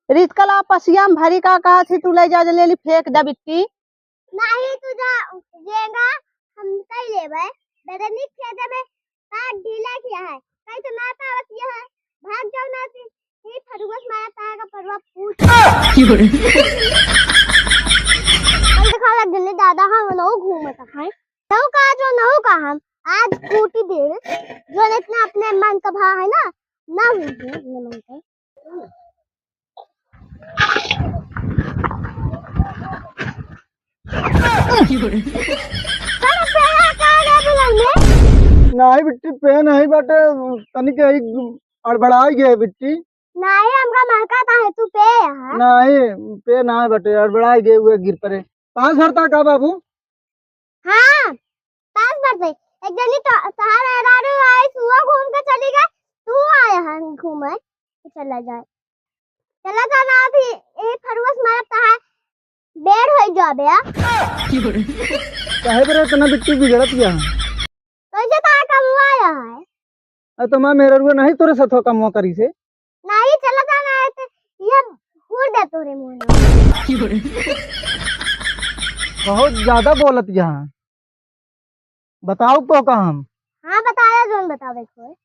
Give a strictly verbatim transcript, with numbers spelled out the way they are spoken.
रितकला पसिया में भरी का कहत ही, तू ले जा, ले ली, फेंक दे बिट्टी। नाही, तू जा, जेंगा हम कई लेबे। बेदनी खेते में पैर ढीला किया है, कहीं तो ना पावत यह है। भाग जाओ ना, ती, ती फरुआ से मारा तारा का फरुआ पूछ। हम दिखा लग दिल्ली दादा, हम नौ घूमत है। नौ का जो नौ का हम आज कूटी देवे, जो इतना अपने मन का भा है ना, ना हुई है अपने मन का। का रे, पेड़ा का रे बुलाउने? नाही बिट्टी, पे नाही बाटे, तनिक ही अड़बड़ाई गए बिट्टी। नाही, हमका महका ता है, तू पे यहाँ। नाही, पे नाही बाटे, अड़बड़ाई गए हुए गिर परे। पाँच भरता का बाबू? हाँ, पाँच भरते। एक जनी तो, तहार मेहरारू आई, सुबह घूम के चली गई, तू आया है घूमे, चला जाए। चला जाना अभी, यही फरुआ से मारब तहार बेर होई जाबे, आ? काहे बरे इतना बिट्टी बिगड़त गया? कैसे तहार कमुआ आया है? अरे तो माँ मेहररुआ नहीं तोरे साथ कमुआ करी से? नहीं, चला जाना है तो ये घूर दे तोरे मुंह में। बहुत ज्यादा बोलत यहाँ। बताओ तो का हम? हाँ, बताया जोन बतावे को।